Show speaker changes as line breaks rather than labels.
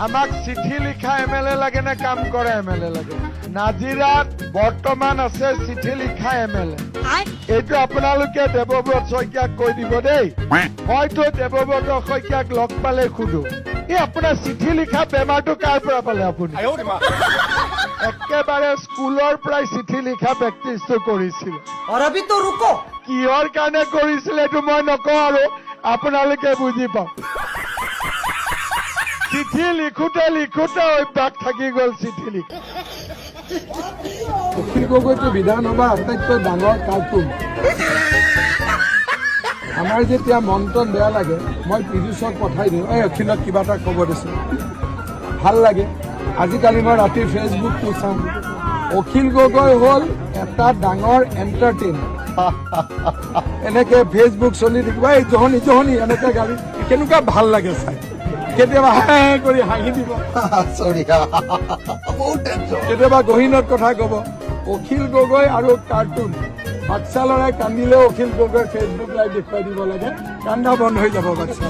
আমাক চিঠি লিখা এম এল এ লাগে নে কাম কৰা এম এল এ লাগে? নাজিৰাত বৰ্তমান আছে চিঠি লিখা এম এল এ। এইটো আপোনালোকে দেৱব্ৰত শইকীয়াক কৈ দিব দেই। হয়তো দেৱব্ৰত শইকীয়াক লগ পালে সুধো, এই আপোনাৰ চিঠি লিখা বেমাৰটো কাৰ পৰা পালে আপুনি? একেবাৰে স্কুলৰ পৰাই চিঠি লিখা প্ৰেক্টিচটো কৰিছিল।
और अभी तो रुको।
কিহৰ কাৰণে কৰিছিল এইটো মই নকওঁ আৰু, আপোনালোকে বুজি পাওক। চিঠি লিখোতে লিখোতে অভ্যাস থাকি গ'ল চিঠি লিখা।
অখিল গগৈটো বিধানসভাৰ আটাইতকৈ ডাঙৰ কাৰ্টুন। আমাৰ যেতিয়া মন টন বেয়া লাগে, মই পীযুষক পঠাই দিওঁ, এই অখিলক কিবা এটা ক'ব দিছোঁ। ভাল লাগে। আজিকালি মই ৰাতি ফেচবুকটো চাওঁ। অখিল গগৈ হ'ল এটা ডাঙৰ এণ্টাৰটেইনাৰ। এনেকে ফেচবুক চলি থাকিব, এই জহনি জহনি এনেকে গালি, কেনেকুৱা ভাল লাগে চাই। কেতিয়াবা হে হে কৰি হাঁহি দিব, কেতিয়াবা গহীনত কথা ক'ব। অখিল গগৈ আৰু কাৰ্টুন। বাচ্চা ল'ৰাই কান্দিলেও অখিল গগৈ ফেচবুক লাইভ দেখুৱাই দিব লাগে, কান্দা বন্ধ হৈ যাব বাচ্চা।